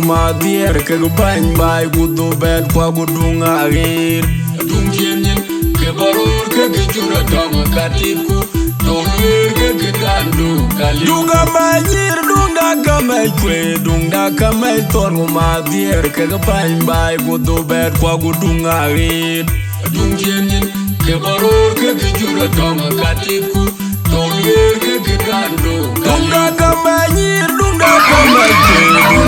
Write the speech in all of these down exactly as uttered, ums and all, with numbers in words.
Ma dhiɛɛr kek bäny baai ku dhobɛt kua ku duŋ aɣeer. Duŋ ciëën nyin ke bä roor ke ke cur atɔŋ ka titku. Dhoŋ lueer ke ke dandu ka liu. Duŋ amɛc nyir, duŋda kamɛc kueer, duŋda kamɛc thɔn ku ma dhiɛɛr kek bäny baai ku dhobɛt kua ku duŋ aɣeer. Duŋ ciëën nyin ke bä roor ke ke cur atɔŋ ka titku. Dhoŋ lueer ke ke dandu. Duŋda kamɛc nyir, duŋda kamɛc kueer.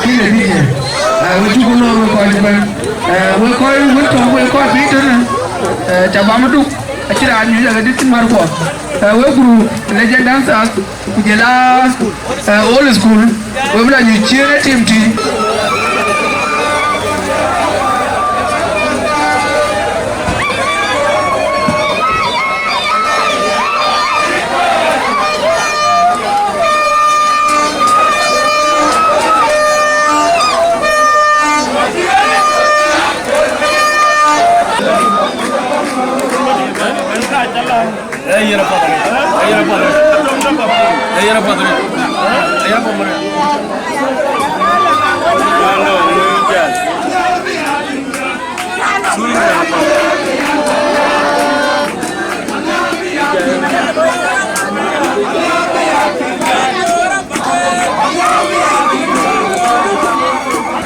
Kine dï, eh, we cuk lor we kɔc ëbɛ̈n. Eh, we kɔc wën tɔ̈ we kɔc bï tënë, eh, ca bam duk, acï raan nyuc ake dït cï mär kuɔ. Eh, we group Legend Dancers, ku jël a, eh, old school, we bï la nyuc ciëën ë tim tï.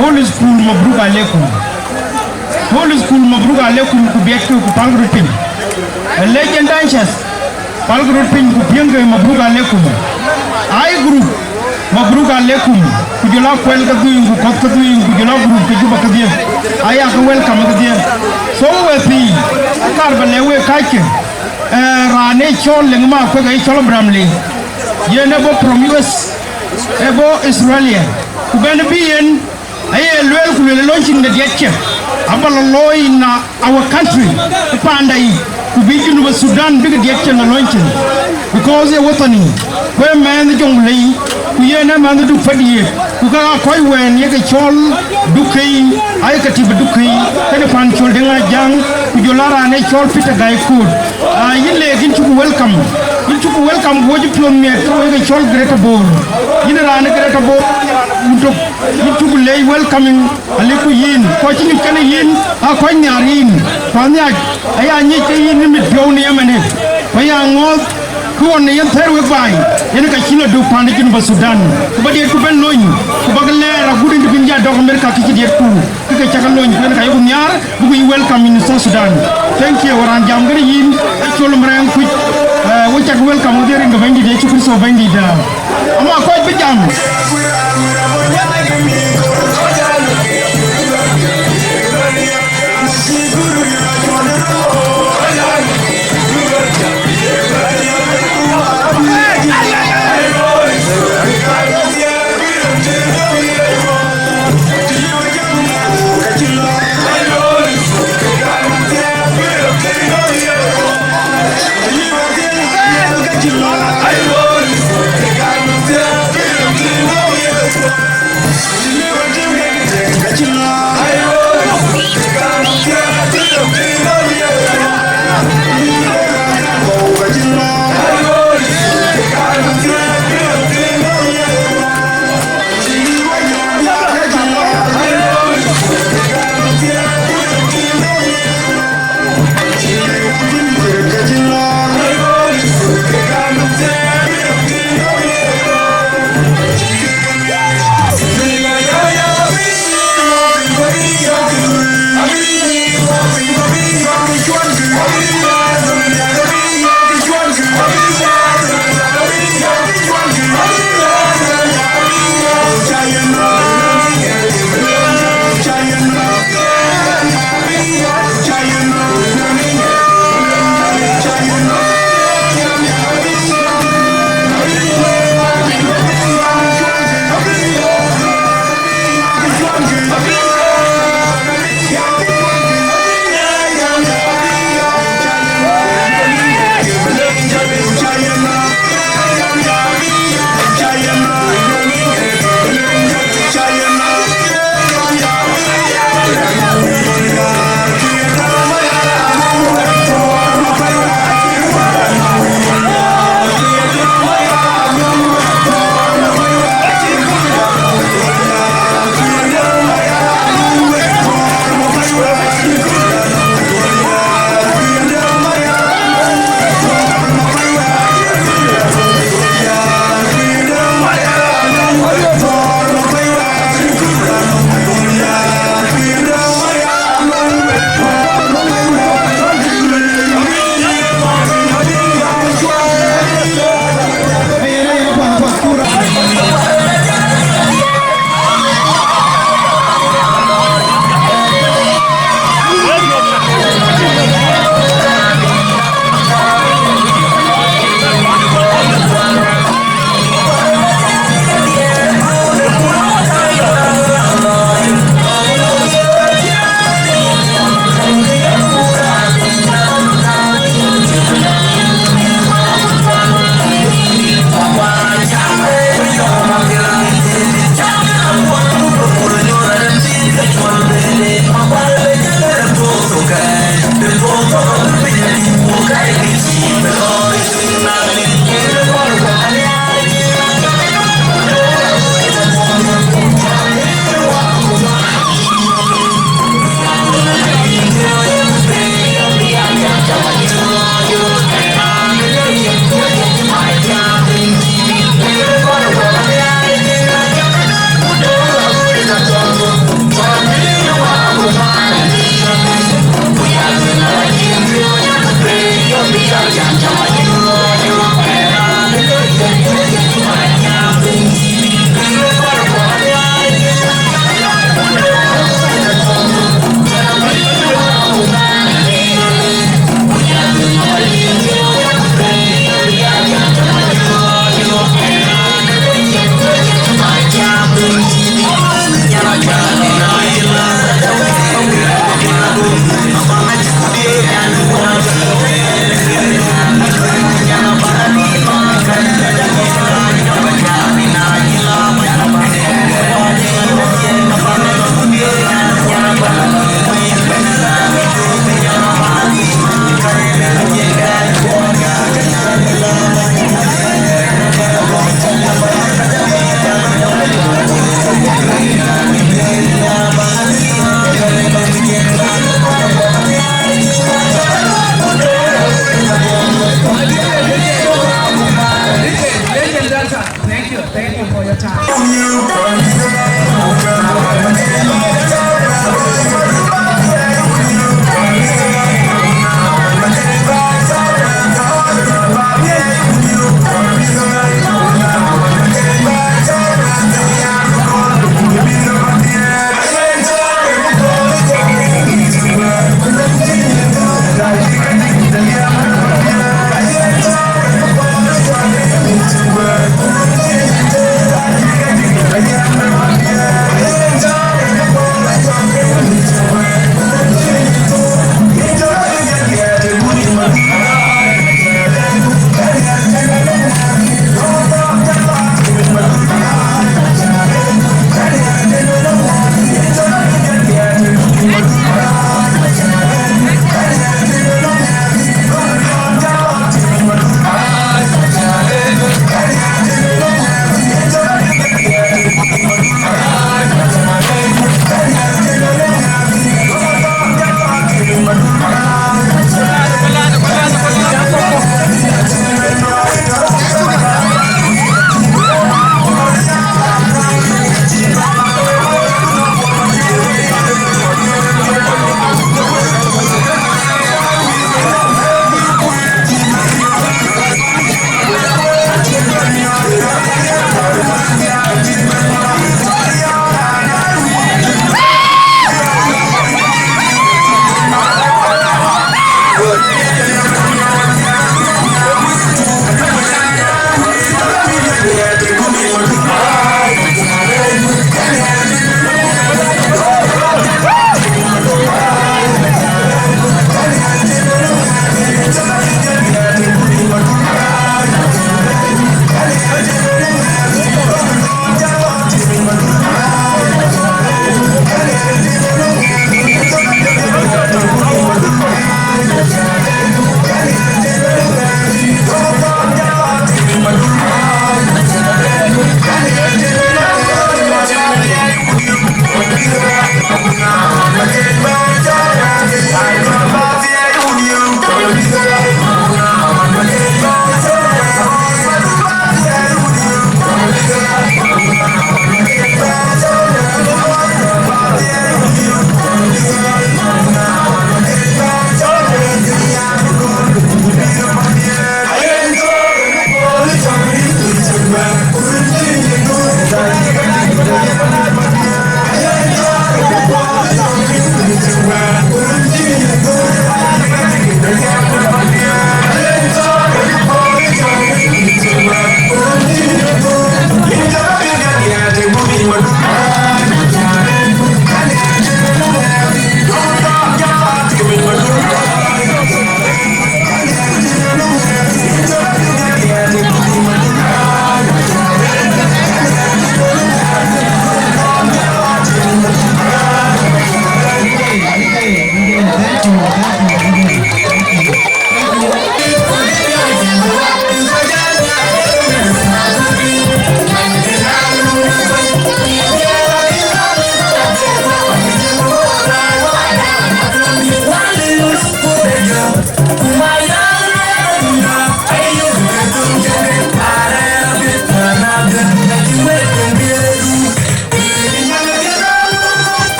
Whole school, mabruk alaikum. Whole school, mabruk alaikum, ku biɛtkë ku palkë röt piny. Legend Dancers, palkë röt piny ku piɛŋkë, mabruk alaikum. Ai group, mabruk alaikum. Ku jɔl a kuɛl ke dhuëëŋ, ku kɔ̈th ke dhuëëŋ, ku jɔl a group ke Juba kedhie. Aya ke welcome kedhie. So we thii, akar ba lɛ̈k we kacke, eh, raan ë cɔl Leŋ Makuek, ë cɔl Abraham Leŋ. Yen ë bɔ̈ from U S, ë bɔ̈ Australia. Ku bɛ̈n bï yen, aye lueel ku lueel ë launching de diɛt cë, aba lɔ looi in, uh, our country, ë paanda yic, ku bï Junub Sudan bïk diɛt cë lɔ launching, because ye wathani, ku ë mɛnh Jonglei, ku yen ë mɛnh Duk Padiëk, ku ka aa kɔc wɛ̈n ye ke cɔl Duk Kei, aye ke tïp Duk Kei, kënë Pancol Deŋ Ajaŋ, ku jɔl a raan ë cɔl Peter Gai Kuot. Ah, yïn Leek, yïn cuk welcome. Yïn cuk welcome, wɔ cï piɔ̈th miɛt ke wek ë cɔl Greater Bor. Yïn raan ë Greater Bor, yïn raan ë wun tök. Yïn cuk leec welcoming, aliku yïn. Kɔc cï nyuc kënë yïn, aa kɔc nhiaar yïn. Pan nhiac, aya nyic ke yïn ë mit piɔ̈u në ëmënë. Ku aya ŋɔ̈ɔ̈th, kë ɣɔn në yen thɛɛr wek baai, yen ka cïn lɔ duk pan ë Junub Thudan. Ku ba diɛt ku bɛ̈n lony, ku bak lɛɛr agut ë bïn ja dɔk Amerika kë cï diɛt ku. Kë ke cak lony, ku yen ka yok nhiaar, buku yï welcome in South Sudan. Thank you, waran jam gënë yïn, Acol Mrɛŋ Kuc, eh, we cak welcome, we dhiërin ke Bɛ̈nydït Yecu Kërtho Bɛ̈nydït, eh, ama kɔc bï jam.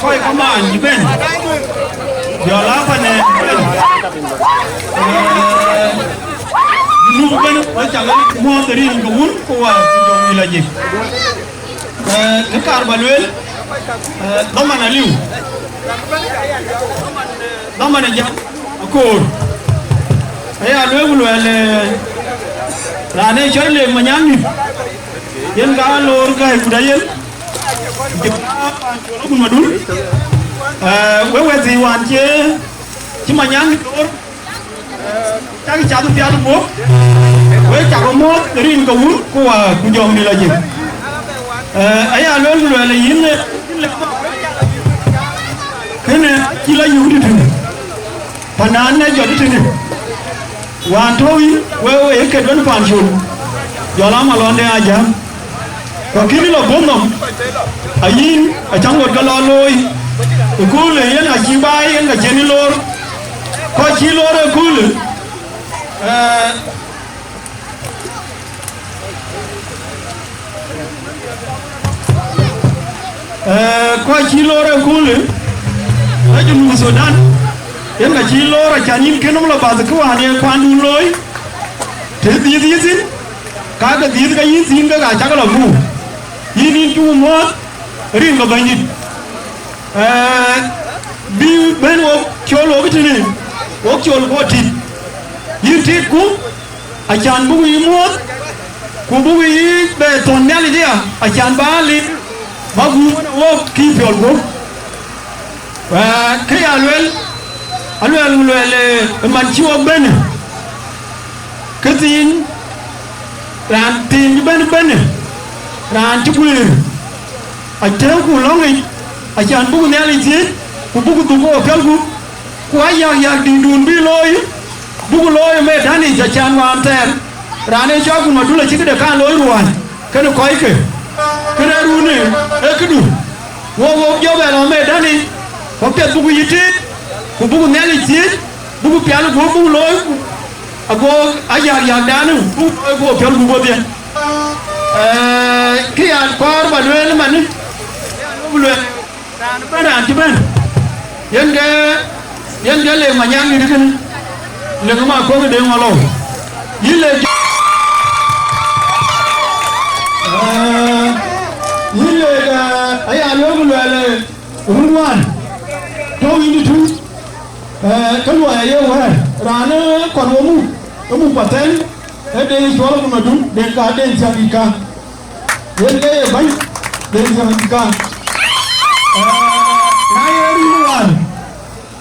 Kɔc kamaan cï bɛ̈n, jɔl aa panë bɛ̈n. Ee, Junub ëbɛ̈n, wek cak muɔ̈ɔ̈th rin ke Wun ku Wät ku Jɔŋdït Lajik. Ee, kë kaar ba lueel, ee, dhaman aliu. Dhaman ë jam akoor. Aya lueel ku luɛɛl, ee, raan ë cɔl Leek Manyaŋ nïïm, yen ka loor gäi kut ayen. Jɔl a paan col akun madun. Ee, wek wɛ̈t thii wään cie, cï Manyaŋ loor, ee, cak cath pial guöp. Wek cak muɔ̈ɔ̈th rin ke Wun ku Wät ku Jɔŋdït Lajik. Ee, aya lueel ku luɛɛl, yïn, ee, kënë cï la yök tëtënë. Pandan ë jɔt tëtënë. Wään tɔ̈u yïn, wek, wek ye ket wën paan col, jɔl a malɔnde ajam. Ku kïn lɔ guöp nɔm, ayïn acä ŋot ke lɔ looi. Ëköölë yen acï baai yen ka cïn loor. Kɔc cï loor ëköölë, ee, Ee, kɔc cï loor ëköölë, ë Junub Thudan, yen ka cï loor acan yïn kën nɔm lɔ bath kë wään ye kuandun looi, të dhiëth yï thïn, ka ke dhiëth ke yïn thïn, ke ka cak lɔ muk. Yïn, yïn cuk muɔ̈ɔ̈th rin ke Bɛ̈nydït. Ee, bï bɛ̈n wok col wok tënë, wok col ku tit. Yïn titku, acan buk yï muɔ̈ɔ̈th, ku buk yï bɛ thɔ̈n Nhialic aya, acan bä lik, bä guum wok kï piɔl guöp. Ee, kë ya lueel, aluɛɛl ku luɛɛl, ee, ë man cï wok bɛ̈n, këthiin, raan thiin cï bɛ̈n bɛ̈n, raan cï guëër, atëëuku lɔ̈ŋic, acan buk Nhialic thiëëc, ku buk dhuk wok piɔl gup, ku aa yak yak dïïtdun bï looi, Buk looi ë medan yic, acan wään thɛɛr, raan ë cɔk Gun Madul acï këde kaŋ looi ruääi, kënë kɔckë, kënë runë, ee këdu. Wok, wok jɔ bɛ lɔ medan yic, ku piɛth buk yï tiit, ku buk Nhialic thiëëc, buk pial guöp buk looi, ago ayäk yäkdan, buk looi guöp piɔl gup wodhie. Ee, kë yan kɔɔr ba lueel manë, buk lueel. Raan ëbɛ̈n, raan cï bɛ̈n, yen ke, yen ke Leek Manyaŋ dït kënë, Leek ë Makuɔ̈k ë Deŋ Malou. Yïn Leek, eh, yïn Leek, eh, aya lok luɛl, eh, run wään, tɔ̈u yïn dït, eh, ke luɔi aye wɛ̈ɛ̈r, raan ë kɔn wo muk, ë muk pathɛn, ë Deŋ cɔl Gun Madul, Deŋ ka, Deŋ thiäŋ dït ka. Yen ke ye bäny, yen thiäŋ ka. Eh, na ye rin wään,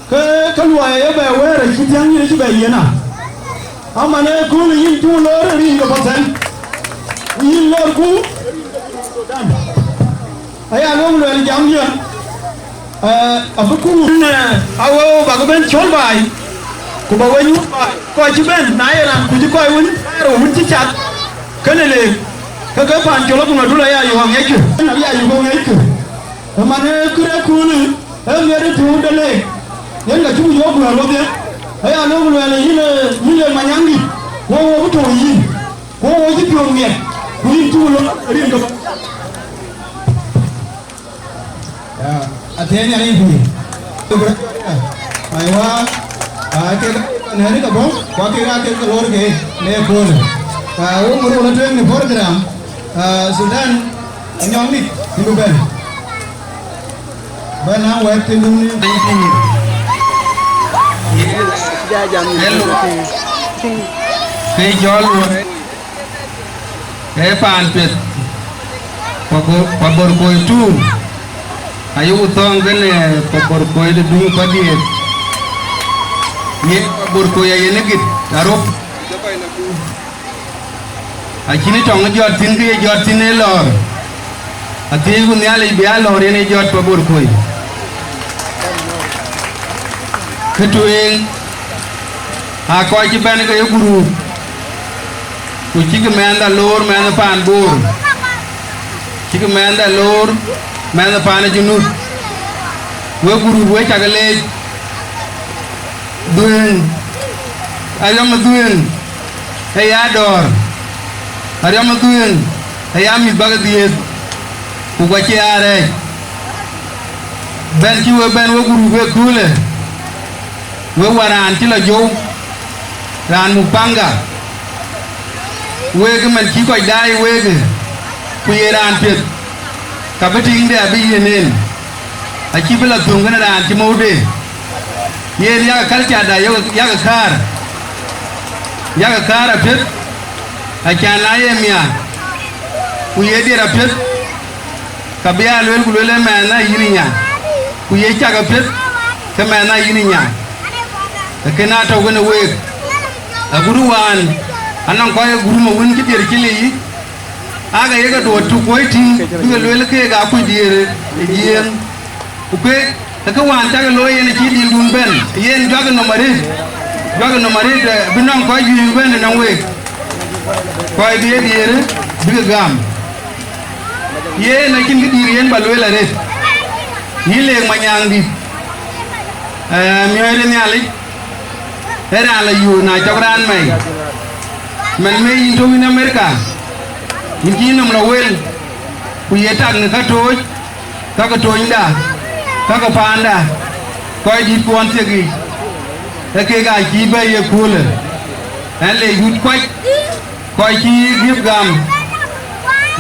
ke, ke luɔi ye bɛ wɛɛr acï thiäŋ yïn acï bɛ yen a. Aman ë kööl yïn cuŋ loor rin ke pathɛn. Yïn lorku. Aya lok luɛl jam yïn. Eh, abï kuur, eh, awëu bäk bɛ̈n cɔl baai, ku ba we nyuɔ̈th baai. Kɔc cï bɛ̈n, na ye raan kuc kɔc wën, rou wën cï cath, kënë Leek, ke ke paan cɔl Gun Madul aya yök aŋiɛckë. Aya yök aŋiɛckë. Ëman ee kërë kuuni, ee miɛt ë tuuc de Leek. Yen ka cuk yök guɛ̈ɛ̈r wodhie. Aya lok luɛɛl yïn, eh, yïn Leek Manyaŋdït, ku wo bï tɔ̈u yïn, ku wo cï piɔ̈u miɛt, ku yïn cuk lɔ rin ke. Ya, athiɛɛny anic pïïr. Aiwa, aa, kek nɛ̈ɛ̈rë ke bɔ̈, ku akek aa kek ke loor ke në ëköölë. Aa, wok ŋot wok la tueŋ në program, aa, Sultan Nyɔŋdït, yïn bï bɛ̈n. Bɛ̈n na wɛ̈t piny duŋ në piny pïïr. Hello. Ke jɔl wɔ. Ee paan piɛth, Pabor, Pabor Koi Tuur, ayï ku thɔ̈ɔ̈ŋ kënë Pabor Koi de duŋ Padiɛɛr. Ye Pabor Koi ayen ë git arop. Acïn tɔŋ jɔt thïn kë ye jɔt thïn ë lɔ̈ɔ̈r. Athiëëcku Nhialic bï aa lɔ̈ɔ̈r yen ë jɔt Pabor Koi. Kë tueŋ, aa kɔc cï bɛ̈n ke ye guruup. Ku cïkï mɛnhda loor mɛnh paan Bor, cïkï mɛnhda loor mɛnh paan ë Junub. Wek guruup, wek cakë leec. Dhuëëŋ, ariɔm ë dhuëëŋ ë ya dɔ̈ɔ̈r, ariɔm ë dhuëëŋ ë ya mïth bäk dhiëëth, ku guɔ cï aa rɛɛc. Bɛ̈n cï wek bɛ̈n wek guruup ëköölë. Wek wään raan cï lɔ Jou, raan muk paŋka, wek ëmën cï kɔc daai wek, ku ye raan piɛth, ka bï tiŋde abï yiën en, acï bï lɔ thöŋ kënë raan cï mɔ̈ude. Yen yakë culture da, yakë, yakë kaar, yakë kaar apiɛth, acan na ye miaar, ku ye diɛɛr apiɛth. Ka bï aa lueel, ku lueel ë mɛnh aa yïn ë nya, ku ye cak apiɛth, ke mɛnh aa yïn ë nya. Ee kën aa tɔ̈u kënë week. Agut wään, anɔŋ kɔc ë gurum ë wën cï diɛɛr cï lii, aake yeke duɔt tuk kuɔ̈c tïŋ, bï ke lueel keek aa kuc diɛɛr ë Jiëëŋ. Ku keek, ke kë wään cak looi yen acï dïldun bɛ̈n, yen juak nɔm arëët, juak nɔm arëët, eh, bï nɔŋ kɔc juëc bï bɛ̈n ënɔŋ week, kɔc bï ye diëërë bïk gam. Yen acïn kë dïïr yen ba lueel arëët, yïn Leek Manyaŋdït, eh, miɔ̈ɔ̈c de Nhialic, ee raan lɔ yöök na cɔk raan mɛi. Man mɛi yïn tɔ̈u yïn Amerika, yïn cï yïn nɔm lɔ wel, ku ye tak në ka tooc, ka ke tonyda, ka ke paanda, kɔc dït kuɔn thiek yiic, ee kek aa cïï bɛ̈ɛ̈i ye köölë. Ɛn le yut kuac, kɔc cï giëp gam,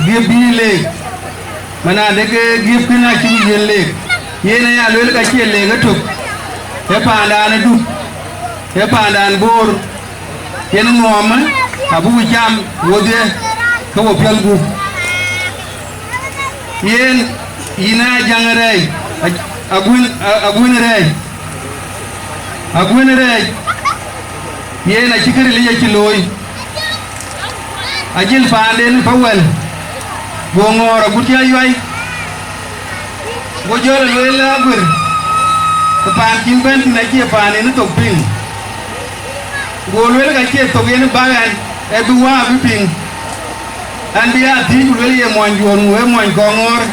giëp bï leek, man adeke giëp kën acï ku yiën leek. Yen aya lueel ka cie leek etök, ee paandan ë Duk, ee paandan Boor, yen ŋuɔɔmë, abï ku cam wodhie, ke wo piɔl gup. Yen, yïn aa jäŋ rɛɛc, a-, aguën, a-, aguën rɛɛc, aguën rɛɛc, yen acï kë ril yic acï looi. Ajël paanden ë Pawɛl, go ŋɔɔr agut cï ayuai, go jɔl lueel aguër, ke paan cïn bɛ̈n thïn acie paan en ë thok piŋ. Go lueel ka cie thok yen bäk ɛn, ee bï Wä abï piŋ. Ɛn bï ya thiëëc ku lueel ye muɔny juɔ̈ɔ̈r ŋu, ee muɔny kɔŋ ŋɔ̈ɔ̈r,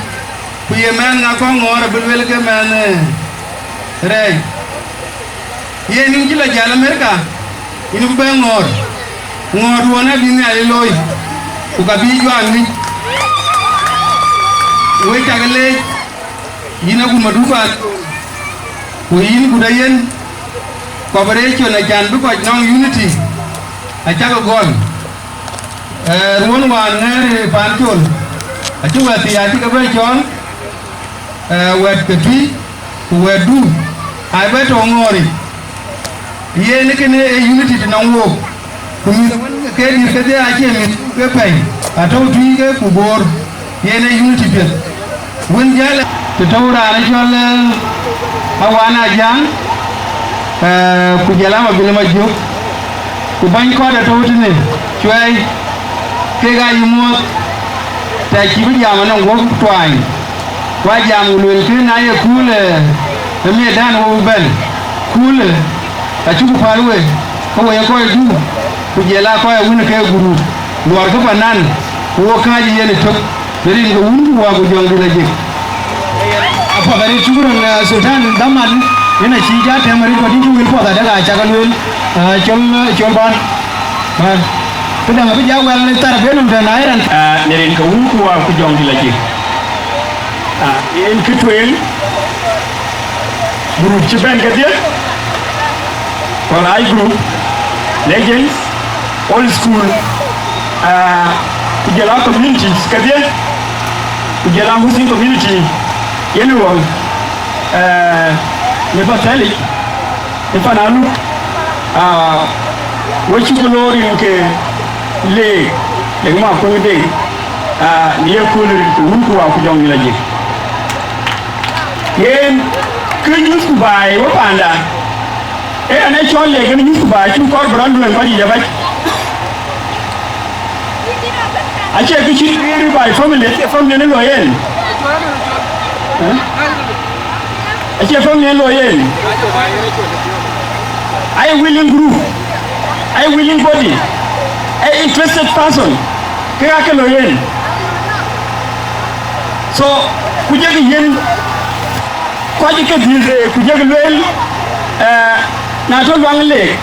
ku ye mɛnh ŋa kɔŋ ŋɔ̈ɔ̈r abï lueel ke mɛnh, ee, rɛɛc. Yen yïn cï lɔ jäl Amerika, yïn bï bɛ ŋɔ̈ɔ̈r, ŋɔ̈ɔ̈r duɔ̈n abï Nhialic looi, ku ka bï juak ŋic. Wek cak leec, yïn Agut Madut Pan, ku yïn Gut Ayen, cooperation acan bï kɔc nɔŋ unity, acak gɔl. Ee, ruɔ̈n wään ŋɛ̈ɛ̈r ë Pan Col, acï wɛ̈t thii acï ke bɛ cɔɔl, ee, wɛ̈t ke tui, ku wɛ̈tdu, aa bɛ tɔ̈ ŋɔ̈ɔ̈ric. Yen kënë ee unity të nɔŋ wook, ku mïth wën ke dït kedhie acie mïth ke pɛ̈i, atɔ̈u tui ke ku boor, yen ee unity piɛth. Wën jäl, të tɔ̈u raan ë cɔl, ee, Awan Ajaŋ, ee, ku jɔl a Mabil Majök, ku bäny kɔ̈t atɔ̈u tënë, Cuɛi, kek aa yï muɔ̈th, të cï bï jam anɔŋ guɔ̈p tuany, ku ajam ku luelkë na ye kuul, ee, ë miëtdan wo bï bɛ̈n, kuul, ee, acuk päl we, ke we ye kɔc duk, ku jɔl aa kɔc awën ke gurup, luɔrkë panan, ku wo kääc yen ëtök. Në rin ke Wun ku Wä ku Jɔŋdït Lajik. Apath arëët, shukran, eh, Sultan Daman, yen acï ja tɛ̈m arëët, kɔc yïn cï wël puɔth adek aa cak lueel, eh, cɔl, cɔl bän. Bän. Këdäŋ abï ja wɛl thar bï nɔm tɛ̈n, na ye raan. Ah, në rin ke Wun ku Wä ku Jɔŋdït Lajik. Ah, yen kë tueŋ. Group cï bɛ̈n kedhie, Kɔl High Group, Legends, Old School, ah, ku jɔl a communities kedhie, ku jɔl a Muslim community, yen ë ɣɔn, eh, në Pathɛlic, në Panaluk, ah, we cuk loor rin ke leek, leek ma kuëŋ deŋ, ah, në ye kööl rin ke Wun ku Wä ku Jɔŋdït Lajik. Yen kë nyuthku baai wä panda, ee raan ë cɔl Leek yen nyuthku baai, cuk kɔɔr bï rɔt luɛɛŋ kɔc yic abac. Acie kë cït rëër baai family, acie family yen ë looi yen. Eh? Acie family yen ë looi yen. Aye willing group, aye willing body, aye interested person, kek aa ke looi yen. So, ku jɔkï yiën kɔc ke dhiëth, eh, ku jɔkï lueel, eh, na tɔ̈ luaŋ Leek,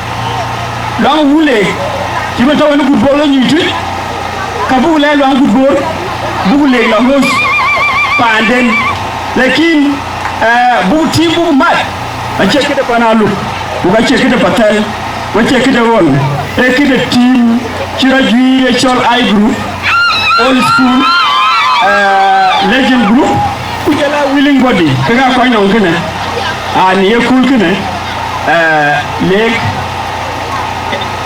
luaŋ Wun Leek, cï bï tɔ̈ wën Gut Bor ë nyuc tuc, ka buk lɛɛr luaŋ Gut Bor, buk Leek lɔ host paanden. Lakin, eh, buk tïŋ buk mat, acie këde Panaluk, ku ka cie këde Pathɛl. Ku acie këde ɣɔn, ee këde team cï rɔt juiir ë cɔl High Group, Old School, eh, Legend Group, ku jɔl a willing body, kek aa kɔc nɔŋ kënë, an, ye kööl kënë, eh, Leek,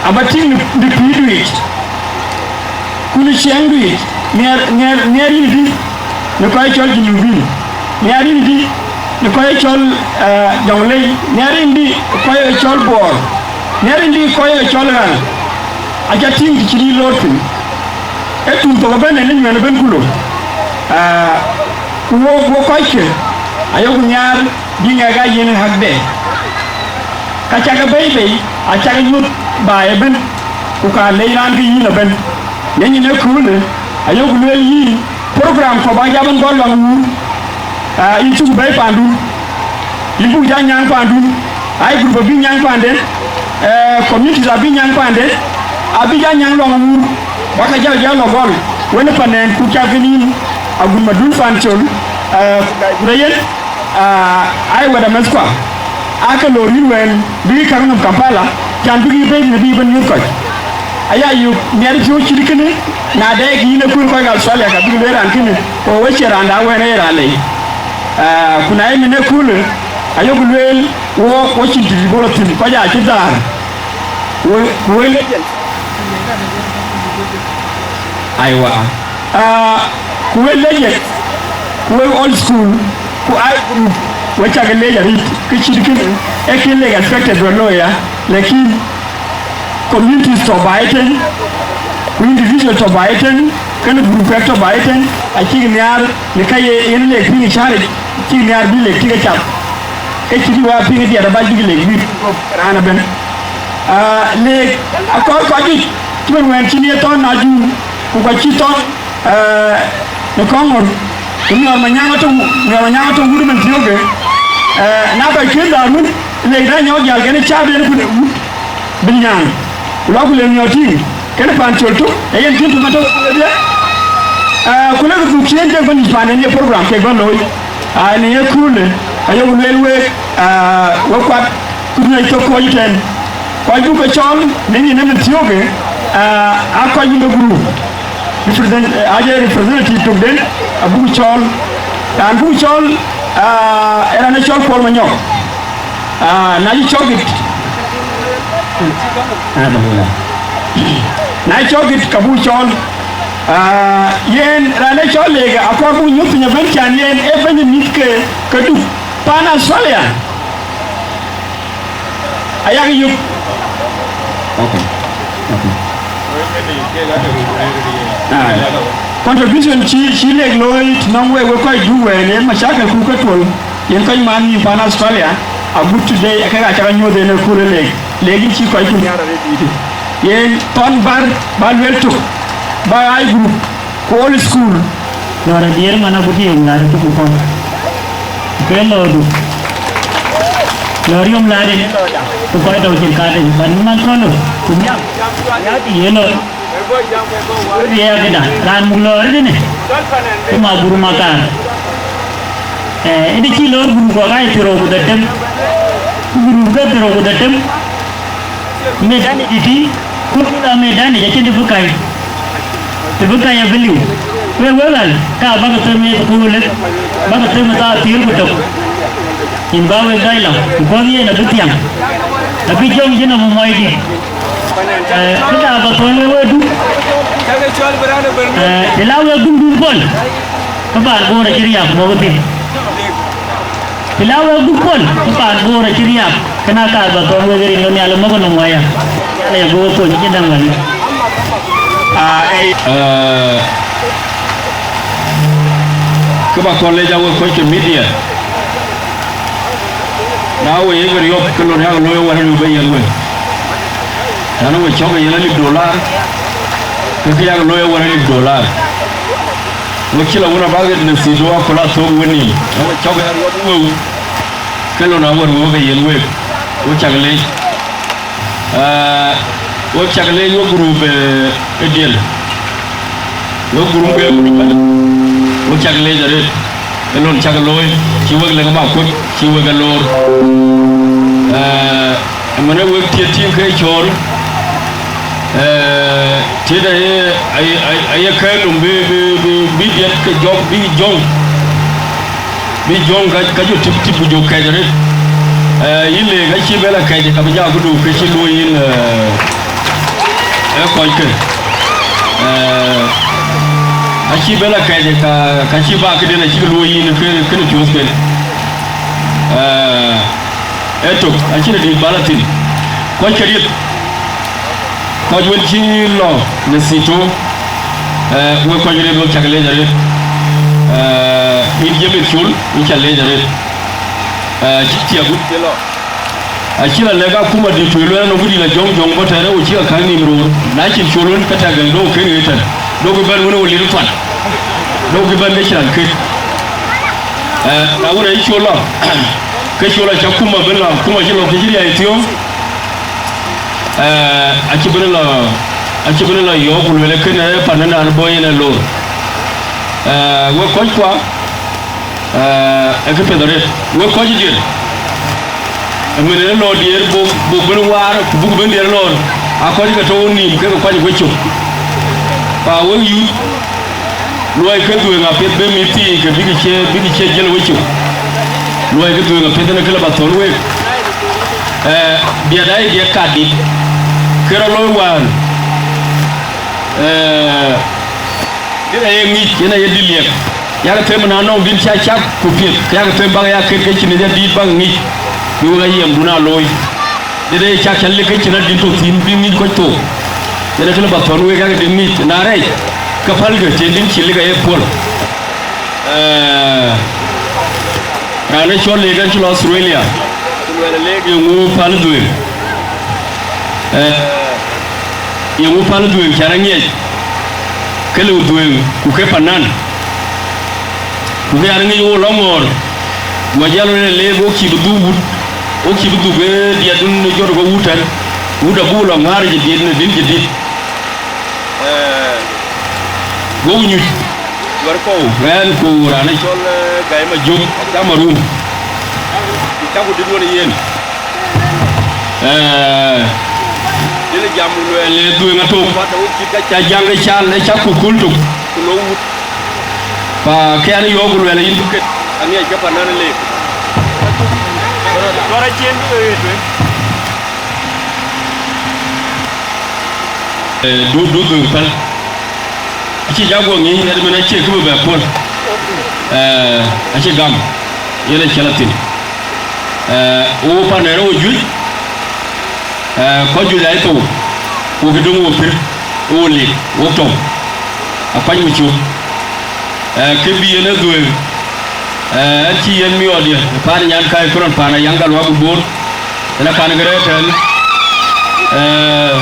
aba tïŋ në, në pïïrdu yic, ku në ciɛɛŋdu yic, nhiɛɛr, nhiɛɛr, nhiɛɛr yïndï në kɔc cɔl Junubin, nhiɛɛr yïndï në kɔc cɔl, eh, Jɔŋlei, nhiɛɛr yïndï kɔc cɔl Bor, nhiɛɛr yïndï kɔc cɔl Ɣäl. Aca tïŋ të cï yï loor thïn. Ee tuŋ thok ëbɛ̈n ë në nyuɛɛn ëbɛ̈n ku lok. Eh, ku wo, wo kɔckë, ayoku nhiaar bï ŋɛk aa yiën hakde. Ka cakë bɛ̈i bei, acakë nyuöth baai ëbɛ̈n, ku ka lec raan ke yïn ëbɛ̈n. Në nyin ë köölë, ayok lueel yïn, program kɔ̈k bä jam ëbɛ̈n gɔl luaŋ wuur, aa, yïn cuk bɛ̈i paandun, yïn buk ja nyääŋ paandun, ai group abï nyääŋ paanden, ee, communities abï nyääŋ paanden, abï ja nyääŋ luaŋ wuur, bä ka jal jal lɔ gɔl, wën ë panɛɛn ku cak kën yïn, agut madun pan col, ee, ku gäi gurë yen. Aa, ai wɛ̈t amɛ̈thkua, aake lor yïn wɛ̈ɛ̈l bï käŋ nɔm Kampala, can bï bɛ̈i në bï bɛ̈n nyuöth kɔc. Aya yök miɛt piɔ̈u cït kënë, na dɛɛk yïn ë kuël kɔc Australia, ka bïk lueel raan kënë, ku we cie raan da wɛ̈ɛ̈n ë ye raan lei. Aa, ku na ye min ë kuël, ayok lueel, wo, wo cïn të bï bɔ̈ thïn, kɔc aa cï dhaar. Wo, ku we Aiwa. Ah, ku wek legend, ku wek old school, ku ai group, we cak leec arït, kë cït kënë, ee kën lek expected bï looi ya, lakin communities tɔ̈ baai ëtën, ku individual tɔ̈ baai ëtën, kënë group kek tɔ̈ baai ëtën, acïk nhiaar në ka ye yen lek piŋ ë cääric, cïk nhiaar bï lek tik ë cath, ke cït wä piŋ ë diɛt abac bïk lek bï raan ëbɛ̈n. Ah, leek akɔɔr kɔc juëc cïmën wɛ̈n cïn ye thɔ̈n Ajur, ku ka cï thɔ̈n, eh, në Kɔŋɔ̈r, ku miɔɔr Manyaŋ atɔ̈, miɔɔr Manyaŋ atɔ̈ wut ëmën thiökë, eh, na kɔc kën dhaar wun, leek rɛ̈c nyɔɔk jäl kɛn ë cäätden ku wut bï nyaaŋ, ku lɔ ku le miɔɔr tïŋ, kën paan col tök, ee yen cïn tök atɔ̈ kedhie. Eh, ku lek dhuk cï en kek bɛ̈n yic paanden ye program kek bɛ̈n looi. Aa, në ye köölë, ayok lueel week, aa, wek kuat, ku nyuc thok kɔc ëtɛ̈n. Kɔc buk ke cɔɔl, në nyin ëmën thiökë, aa, aa kɔc wun de group. Represent-, aa jɔ representative tökden, abuk cɔɔl. Raan buk cɔɔl, aa, ee raan ë cɔl Kuɔl Manyɔk. Aa, na cï cɔk git. Alhamdulillah. Na cɔk git, ka buk cɔɔl. Aa, yen raan ë cɔl Leek, akɔɔr buk nyuɔ̈th piny ëbën, can yen ee bɛ̈ny mïth ke, ke Duk, paan Australia. Ayak yök. Okay. Okay. Aa, contribution cï, cï Leek looi të nɔŋ wek, wek kɔc Duk wɛ̈ɛ̈r, yen macakël ku ke tuɔl. Yen kɔc man nïïm paan Australia, agut today, akek aa cak a nyuɔ̈th en ë kur ë Leek. Leek yïn cï kɔc ku nhiaar arëët dïïtë. Yen thɔn bär, bä luel tök, bä ɣaac group, ku all school. Lɔ̈ɔ̈r adiɛɛr man agut yom laar tök ku kɔn. Ke lɔ̈ɔ̈rdu. Lɔ̈ɔ̈r yom laar en, ku kɔc tɔ̈u cin kaden, ban man kɔn lɔ, ku nhial. Nhial të ye lɔ̈ɔ̈r. Riɛɛk këda, raan muk lɔɔr tënë, ke ma guru makar. Eh, ëdï cï lɔɔr guru kɔk aa thiërrou ku dhetem. Ku guru ke thiërrou ku dhetem. Medan ë dïtï, ku la medan ë acïn të bï kai. Të bï kai abï liu. Wek wek ɣäl, ka bäkï them ë köölë, bäkï them ë thaa thiëër ku tök. Yïn bä wek dai lɔ, ku kɔ̈th yen abï thiäŋ. Abï jɔŋ cïn amumɔi dït. Eh, këda bä thɔ̈n wek wek Duk. Eh, të la wek Duk Duk Pɔl, ke paan Bor acï riääk mɔ̈k thïn. Të la wek Duk Pɔl, ke paan Bor acï riääk. Kënë akaar bä thɔ̈n wek rin ke Nhialic mɔ̈k nɔm waya. Nhialic abï wek kony cïn däŋ wɛ̈n. Ah, ei. Eh, kë bä kɔn lec a wek kɔc ke media. Na we ye riɔp ke lon yak looi wär ë bï yen we. Tɛ̈n we cɔk ë yen alip dolar, ke kë yak looi wär alip dolar. We cï la wun abak ɣet në thït wa ku la thok wën nïïm. Na we cɔk ë riɔp wëu, ke lon awär wëu ke yen wek. We cak leec. Ah, wek cak leec wek group, eh, ë diɛl. Wek group ke group ëbɛ̈n. Wek cak leec arëët. Ë lon cak looi, cï wek lëk ë Makuöc, cï wek ë loor. Eh, ëmënë wek tiët tïŋ ke cöör. Eh, tiët aye, aye, aye, aye kɛ̈ɛ̈r nɔm bï, bï, bï, bï diɛt ke jɔk, bï jɔŋ. Bï jɔŋ ka, ka jɔ tïp tïp ku jɔ kɛc arëët. Eh, yïn Leek acï bɛ la kɛc, ka bï ja këdu ke cï luöi yïn, eh, ë kɔckë. Eh, acï bɛ la kɛc, ka, ka cï bä këden acï luöi yïn ke, kënë piɔ̈ɔ̈thken. Eh, ë tök, acïn adït bä la thïn. Kɔckë rieth. Kɔc wën cï lɔ në thito, eh, wek kɔc rëët wek cak leec arëët. Eh, yïn James Col, yïn ca leec arëët. Eh, cï cï agut cï lɔ. Acï la lɛ̈k akuma dït tueŋ lueel anɔŋ këdït la jɔŋ jɔŋ bɔ̈ tɛ̈n, wo cï ka kaŋ nïïm roor. Na cïn Col wën ke tɛ̈k gäŋ, dɔ̈k kën ɣet tɛ̈n. Dɔ̈k bɛ̈n wën wo lir thuan. Dɔ̈k bɛ̈n ke cï raan kët. Eh, na wën ayï Col lɔ, ke Col acï akuma bɛ̈n lɔ, akuma cï lɔ ke cï riai thiɔ̈ɔ̈ŋ. Eh, acï bɛ̈n lɔ, acï bɛ̈n lɔ yɔ̈ɔ̈k ku lueel kënë ë pan ënɔɔnë bɔ̈ yen ë loor. Eh, wek kɔckua, eh, ë këpiɛth arëët, wek kɔc diɛt. Ëmën ë lɔ diɛɛr buk, buk bɛ̈n waar, ku buk bɛ̈n diɛɛr lɔɔr, aa kɔc ke tɔ̈u nïïm kekë kuany wecök. Pa wek yuth, luɔi ke dhuëëŋ apiɛth bï mïth thii ke bïk cie, bïk cie jiël wecök. Luɔi ke dhuëëŋ apiɛth ënë kë lë ba thɔ̈n week. Eh, diɛt ayï diɛt kadït, ke rɔt looi wään. Eh, yen aye ŋic, yen aye dït liɛk. Yak them na nɔŋ dït ca cak ku piɛth, ke yak them bak ya ket ke cïn ë ya dït bak ŋic, bï wek ayiɛɛmdun aa looi. Dït aye cak ca lik ke cïn adït tɔ̈ thïn, bï ŋic kɔc thok. Yen akënë ba thɔ̈n week yak dït ŋic, na rɛc, ke pälkë, cïn dït cï lik aye puɔ̈l. Eh, raan ë cɔl Leek ɣɛn cï lɔ Australia, ku luɛl Leek yeŋu päl dhuëëŋ. Eh, yeŋö päl dhuëëŋ cän aŋiɛc, ke lëu dhuëëŋ, ku ke panan, ku ke an, ŋic wo lɔ ŋɔɔr, guɔ jäl rɔt ë leek, wok cïï bï dhuk wut, wok cïï bï dhuk, eh, diɛtdun jɔt ke wut tɛ̈n, wut abuk lɔ ŋäär ë jadid në din jadid. Eh, wok nyuc, wär kɔ̈u, ɣɛn ku raan ë cɔl, eh, Gai Majök, Cameroon. Ku cäku dït wën ë yen. Eh, yen ë jam luɛɛl ë dhuëëŋ atok. Wät awïc cït ka ca jaŋ ke cal, ë cak ku köl tök, ku lok wut. Pa ke an yɔ̈ɔ̈k ku luɛɛl yïn duket, aŋiɛc ke panan ë leek. Lɔr acien bï ɣet wek. Eh, du, du dhuëëŋ päl. Acï jak guɔ ŋic, ëmën acie kë bï bɛ puɔ̈l. Eh, acï gam, yen acï lɔ thïn. Eh, wo pan ë rou juëc, eh, kɔc juëc aa thou, wo kë döŋ wo pïr, wo lik, wo tɔ̈u, akuany wo cök. Eh, kë bï yen ë dhuëëŋ, eh, ɣɛn cï yen miɔɔt ye, paan nyan kai kërɔn paan ayaŋ ka luak bor, ëna kan kë rɛ̈ɛ̈r tɛ̈n. Eh,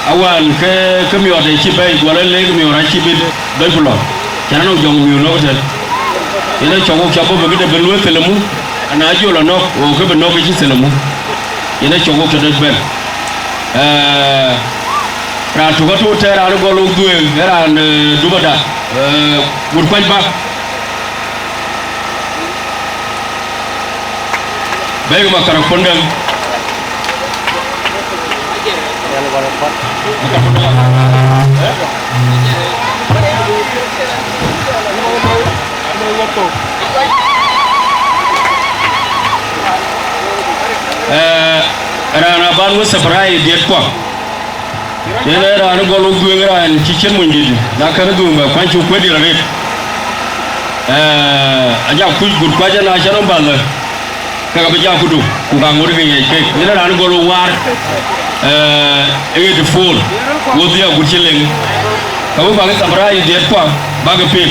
Awään ke, ke miɔɔt ë cï bɛ̈ɛ̈i, guɔ lɔ leek miɔɔr acï bï dɔc ku lɔ. Cän anɔŋ jɔŋ miɔɔr nɔ̈k tɛ̈n. Yen ë cɔk wok cä bɔ̈ bï këde bï luöi thilemu, ana jɔl anɔ̈k, wo ke bï nɔ̈k ë cï thilemu. Yen ë cɔk wok cä dɔc bɛ̈n. Eh, raan tök atɔ̈ tɛ̈ raan ë gɔl wok dhuëëŋ, ë raan, eh, Dubada, eh, wut kuac bä. Bɛ̈ɛ̈i microphone dɛ̈. Eh, raan aban wek surprise diɛt kuɔ. Yen ee raan ë gɔl wok dhuëëŋ, raan cï ciɛ̈t monydït, na kën dhuëëŋ bɛ kuany cuk kueet diɛt arëët. Eh, ajak kuc gut kuac ëna cä nɔm bäl, ke ka bï jak kudu, ku ka ŋot ke ŋiɛc kek. Yen ee raan ë gɔl wok waar, eh, eighty four, wo dhia gut cï leŋ. Ka wek bäk surprise diɛt kuɔ, bäk piŋ.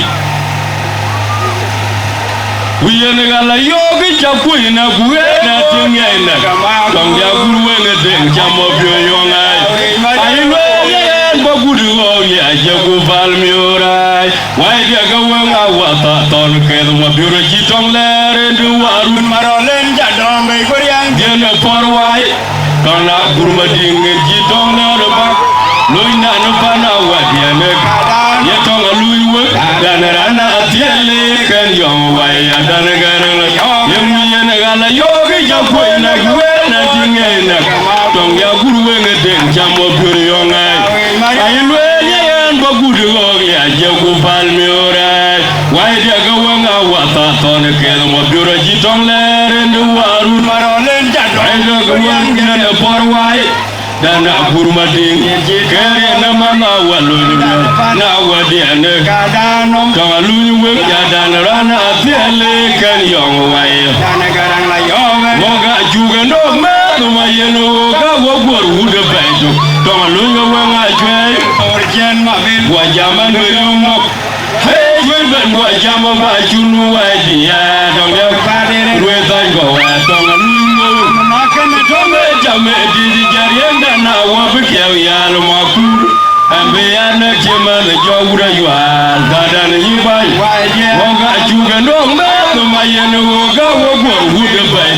Ku yen ë ɣa la yɔ̈ɔ̈k ë cä kuöc nɛ̈k, ku ɣɛn ë tïŋ ŋiɛc nɛ̈k. Tɔŋ ya gur weŋ ë dheŋ cä mɔ piööc yɔ̈ŋ ai. Ai lueel yen bä gut ɣɔ̈ɔ̈k ya jɛ ku päl miöör ai. Wai diɛk ke weŋ a wath a thɔn keth mɔ piöör acï tɔŋ lɛɛr en dï warun. Marɔl en jadɔm bei ku riɛŋ. Dhiën ë pɔ̈r wai. Tɔŋ na gur Madiŋ en cï tɔŋ lɛɛr ë bak. Lony na në pan a wadiɛn ë. Ye tɔŋ a luny wek, dan ë raan a thiɛl ë kɛn yɔŋ wai adan ë gɛ̈r ë lɔ. Ye mu yen ë ɣa la yɔ̈ɔ̈k ë cä kuöc nɛ̈k, wëër na cï ŋiɛc nɛ̈k. Tɔŋ ya gur weŋ ë deŋ cä mɔ piöör yɔ̈ŋ ai. Ai lueel ye yen bä gut ɣɔ̈ɔ̈k liac jɛ ku päl miöör ai. Wai diɛk ke weŋ a wath a thɔn ë keth mɔ piöör acï tɔŋ lɛɛr en dï warun. Marɔl en jadɔm. Ai diɛk ke weŋ nɛn ë pɔ̈r wai. Dan a gur Madiŋ, kɛɛr yen ë man a wä lony miɔ̈ɔ̈r, na wä diɛn ë. Tɔŋ a luny wek ya dan raan a thiɛl ë kɛn yɔŋ wai. Mɔ̈k a cuk ë nɔ̈k mɛ̈th ma yen ɣöök a wä guɔ̈r wut ë bɛ̈ɛ̈i tök. Tɔŋ a luny ke weŋ a cuɛ̈ɛ̈i. Guɔ jam an bï riɔ̈ŋ nɔ̈k. Hey, cuël bɛ̈n guɔ jam ë bä cun wɛ̈ɛ̈t ya tɔŋ ya. Ruëëth thany guɔ wɛ̈ɛ̈t tɔŋ a luny wëu. Tɔŋ ë jam ë dït jɛ̈r yen dɛn a wä bï kiɛu yal ma kur. Ɛn bï ya nɛ̈k cï mɛnh ë jɔ wut ayual, ka dɛn yï bäny. Wok a cuk ë nɔ̈k mɛ̈th ma yen ɣöök a wok guɔ̈r wut ë bɛ̈ɛ̈i.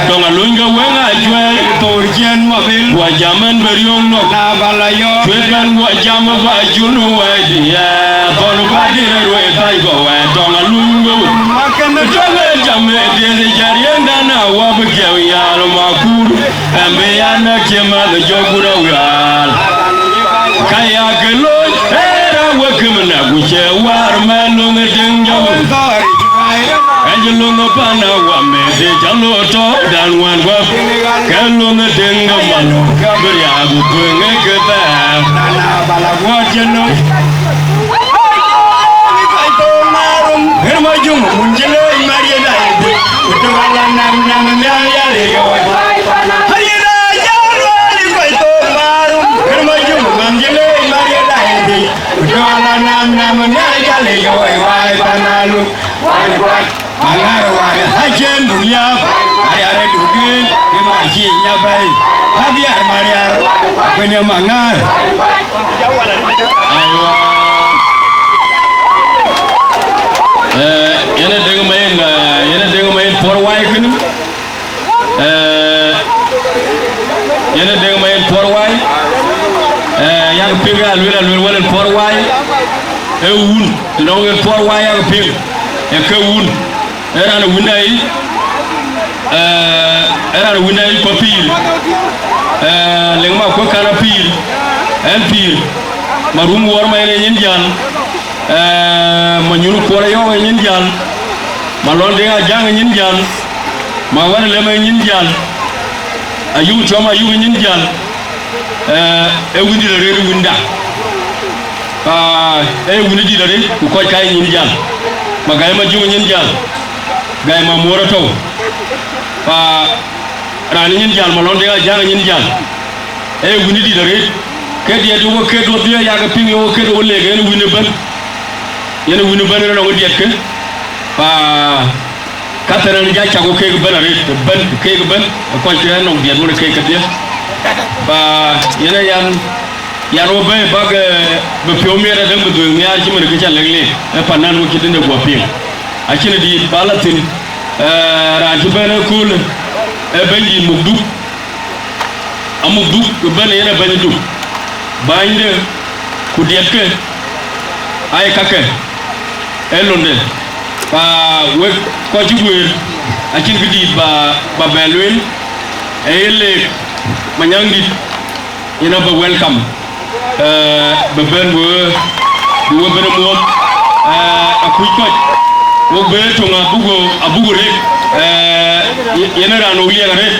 Tɔŋ a luny ke weŋ a cuɛ̈ɛ̈i. Thor ciɛ̈n ma bil. Guɔ jam ɛn bï riɔ̈ŋ nɔ̈k. Na bä la yɔ̈ɔ̈k. Cuël bɛ̈n guɔ jam ë bä cun wɛ̈ɛ̈t ya. Thɔn bä dït ë ruëëth thany guɔ wɛ̈ɛ̈t tɔŋ a luny wëu. Tɔŋ ë jam ë diëth ë cä riëndɛn a wä bï kiɛu yal ma kur. Ɛn bï ya nɛ̈k cï mɛnh ë jɔ gut awial. Ka ya ke loc, ee raan wek këm nɛ̈k ku cɛ wäär mɛn löŋ ë deŋ jɔu. Ka cï löŋ ë pan a wä mɛt ë cä lo tɔ̈ dan ŋuan guäp. Ke löŋ ë deŋ de man bï riaak ku kuëŋ ë ke thɛɛr. Ɣer ma juŋ mun cï leec Mariëth ayï dhïc, ku tök ala nam nam nhial yal ë yɔɔc. Mariëth aa jal wal ë kɔc thok maarum. Ɣer ma juŋ mun cï leec Mariëth ayï dhïc, ku tök ala nam nam nhial yal ë yɔɔc. Waai pan alu, waai kuat. Aŋäär wään acïn du liääp, arial ë du duëël, ë ma cï nya bɛ̈ɛ̈i. Diar Mariar, Kenya Mangar. Aiwa. Eh, yene deng mayen, eh, yene deng mayen por wai kini. Eh, yene deng mayen por wai. Eh, yak ping aluel aluel walen por wai. E un, tino wen por wai yak ping. E ke un. Ë raan ë wïnda yic, eh, ë raan ë wïnda yic pa pïïr, eh, leŋ ma kuek kan a pïïr, ɛn pïïr, ma rum wuɔɔr ma yen ë nyin jäl, eh, ma nyuur kuɔɔr ayɔ̈ɔ̈k ë nyin jäl, ma lɔn deŋ a jäŋ ë nyin jäl, ma wän ë lɛm ë nyin jäl, ayuk tiɔm ayuk ë nyin jäl, eh, ë wïndït arëët ë wïnda. Pa, ë wïndït arëët ku kɔc ka ë nyin jäl, ma gäi ma juk ë nyin jäl. Gäi ma muɔɔr atɔ̈u. Pa raan nyin jäl ma lɔn dek a jäŋ nyin jäl. Ee wïndït arëët. Ke diɛt yök ke duɔ̈th dhiëë yak piŋ yök ke duɔ̈th lek yen wïn ëbën. Yen wïn ëbën ënɔŋ diɛt ke. Pa ka thɛn ën ja cak wok keek ëbën arëët, ëbën keek ëbën, ë kɔc ke ënɔŋ diɛt wën keek kedhie. Pa yen ë yan, yan wok bɛ̈ɛ̈i bak, eh, bï piɔ̈u miɛt adäŋ bï dhuëëŋ nhiaar cï mën kë ca lek lek, ë pan nän wok cï dïn de guɔ piŋ. Acïn dïït ba la thïn, eh, raan cï bɛ̈n ëköölë, ee bɛ̈nydït Mukduk, Amukduk ëbɛ̈n yen ee bɛ̈nyduk, bänyde, ku diɛtke, aa ye kakë, ee londe. Pa wek kɔc cï guëër, acïn kë dïït ba, ba bɛ lueel, ee ye leek, Manyaŋdït, yen abï welcome. Eh, bï bɛ̈n bï we, bï we bɛ̈n muɔ̈th, eh, akuc kɔc, wok bï töŋ abuk, abuk rek, eh, ye-, yen raan wok liɛk arëët,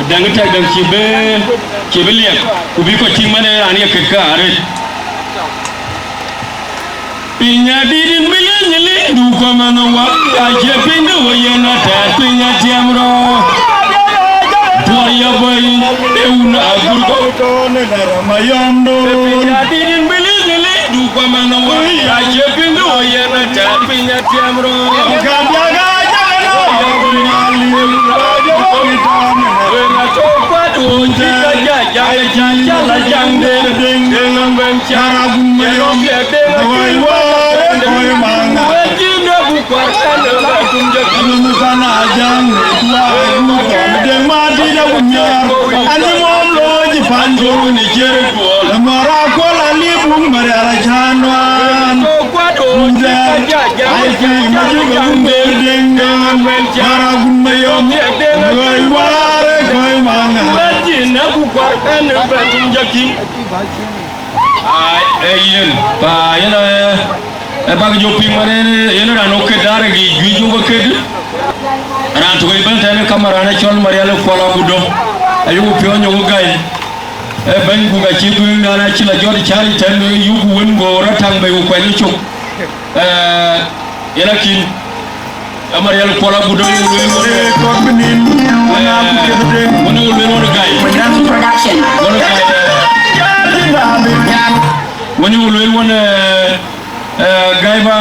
däŋ tɛk däŋ cï bï, cï bï liɛk, ku bï kɔc tïŋ man ë raan ye ket ke arëët. Piny adït in bï liny liny du kɔmɛn wä, acie piny de wä yen atɛ̈ɛ̈t piny atiɛm rɔ̈. Tuɔɔr ya bɔ̈i, e wun agur kɔ̈u tɔ̈ në dära mayɔm do. Piny adït in bï liny liny du kɔmɛn wä, acie piny de wä yen atɛ̈ɛ̈t piny atiɛm rɔ̈. Ka biäk a jäk ënɔ, mal yï wun agur kɔ̈u tɔ̈ në dära. Wën atɔ̈ kuat wun cï ka ja jaŋ, ca ca la jaŋ de. Deŋ deŋ bɛ̈n. Ai, ee yen, pa yen, ee, ee bäk jɔ piŋ man en, yen raan ë ket daar ë juëc jɔ ke ket. Raan tök ëbɛ̈n tɛ̈n ë kamaraan ë cɔl Marial Kuɔl Agudo. Ayuku piɔ̈ɔ̈ny yök gäi. Ee bɛ̈ny ku ka cï dhuëëŋdan acï la jɔt cäär tɛ̈n, yuku wën go rɔt taŋ bei ku kuɛny cök. Ee, yen akïn. Amarial Kuɔl Agudo, wën ë lueel wën, eh, wën ë lueel wën ë gäi. Wën ë gäi, eh, wën ë lueel wën, eh, eh, gäi ba.